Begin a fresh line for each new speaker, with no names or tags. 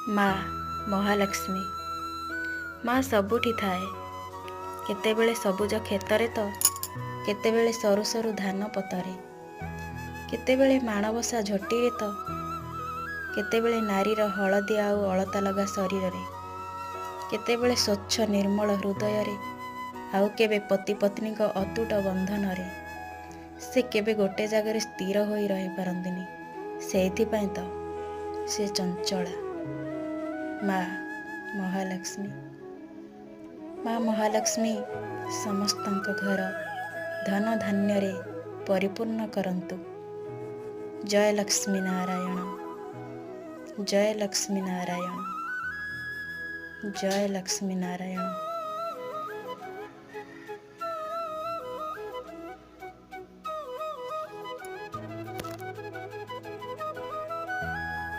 ମା ମହାଲକ୍ଷ୍ମୀ। ମା ସବୁଠି ଥାଏ, କେତେବେଳେ ସବୁଜ କ୍ଷେତରେ ତ କେତେବେଳେ ସରୁ ସରୁ ଧାନ ପତରେ, କେତେବେଳେ ମାଣବସା ଝୋଟିରେ ତ କେତେବେଳେ ନାରୀର ହଳଦୀ ଆଉ ଅଳତା ଲଗା ଶରୀରରେ, କେତେବେଳେ ସ୍ୱଚ୍ଛ ନିର୍ମଳ ହୃଦୟରେ, ଆଉ କେବେ ପତି ପତ୍ନୀଙ୍କ ଅତୁଟ ବନ୍ଧନରେ। ସେ କେବେ ଗୋଟେ ଜାଗାରେ ସ୍ଥିର ହୋଇ ରହିପାରନ୍ତିନି, ସେଇଥିପାଇଁ ତ ସେ ଚଞ୍ଚଳା। ମା ମହାଲକ୍ଷ୍ମୀ। ମା ମହାଲକ୍ଷ୍ମୀ ସମସ୍ତଙ୍କ ଘର ଧନ ଧାନ୍ୟରେ ପରିପୂର୍ଣ୍ଣ କରନ୍ତୁ। ଜୟ ଲକ୍ଷ୍ମୀ ନାରାୟଣ, ଜୟ ଲକ୍ଷ୍ମୀ ନାରାୟଣ, ଜୟ ଲକ୍ଷ୍ମୀ ନାରାୟଣ।